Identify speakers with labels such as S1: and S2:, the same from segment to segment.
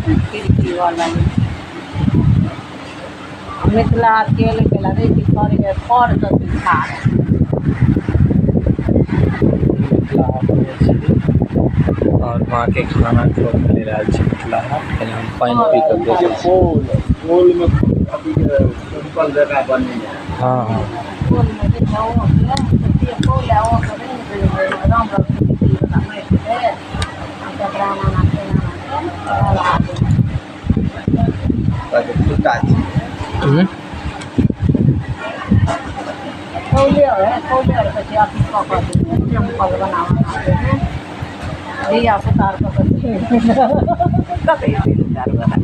S1: खिड़की वाला मिथिला हाट के गेला रे कि करे फर के पिछाड़।
S2: मिथिला हाटमे छी और माँ के खाना खुआबै ले रहल छी मिथिला हाट। कनि हम पानि पी कऽ देखै छी।
S3: पोल पोल में अथी के सिंपल जगह बनी है।
S2: हाँ हाँ।
S1: पोल में जे छै ओ के पोल आ ओ के राम रंग वाला माटि के आ तकरा एना एना के लगा देने।
S3: ताकि खुट्टा छै।
S1: खौले है, खौले और कहे अथी कऽ कऽ देने, टेम्पल बना बना देने। धिया पुता आर कऽ कते दिनकर बना।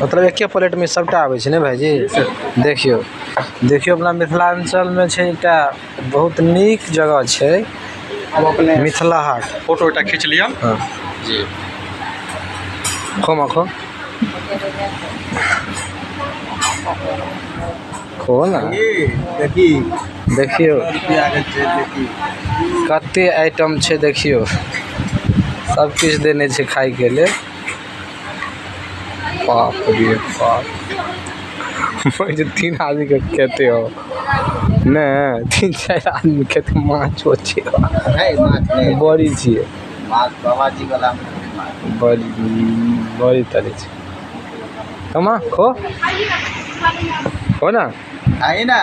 S2: मतलब एके प्लेटमे सबटा आबै छै ने भाईजी? देखियौ देखियौ, अपना मिथिलाञ्चलमे छै एकटा बहुत नीक जगह छै
S3: अब अपने
S2: मिथिला हाट।
S3: फोटो एकटा खींच लिअ।
S2: हाँ।
S3: जी।
S2: खो माँ, खो खो ना।
S3: देखी।
S2: देखियौ।
S3: रुपया के छै, देखी।
S2: कते आइटम छै देखियौ, सब किछु देने छै खायके लेल। बाप रे बाप, जे 3 आदमी के खेते हो ने, 3-4 आदमी खेते। माछो छै?
S3: नहीं, माछ नहीं।
S2: बड़ी छियै।
S3: माछ बाबाजी वाला में माछ।
S2: बड़ी बड़ी तरे छै। कमा खो खो ना।
S3: आई ना।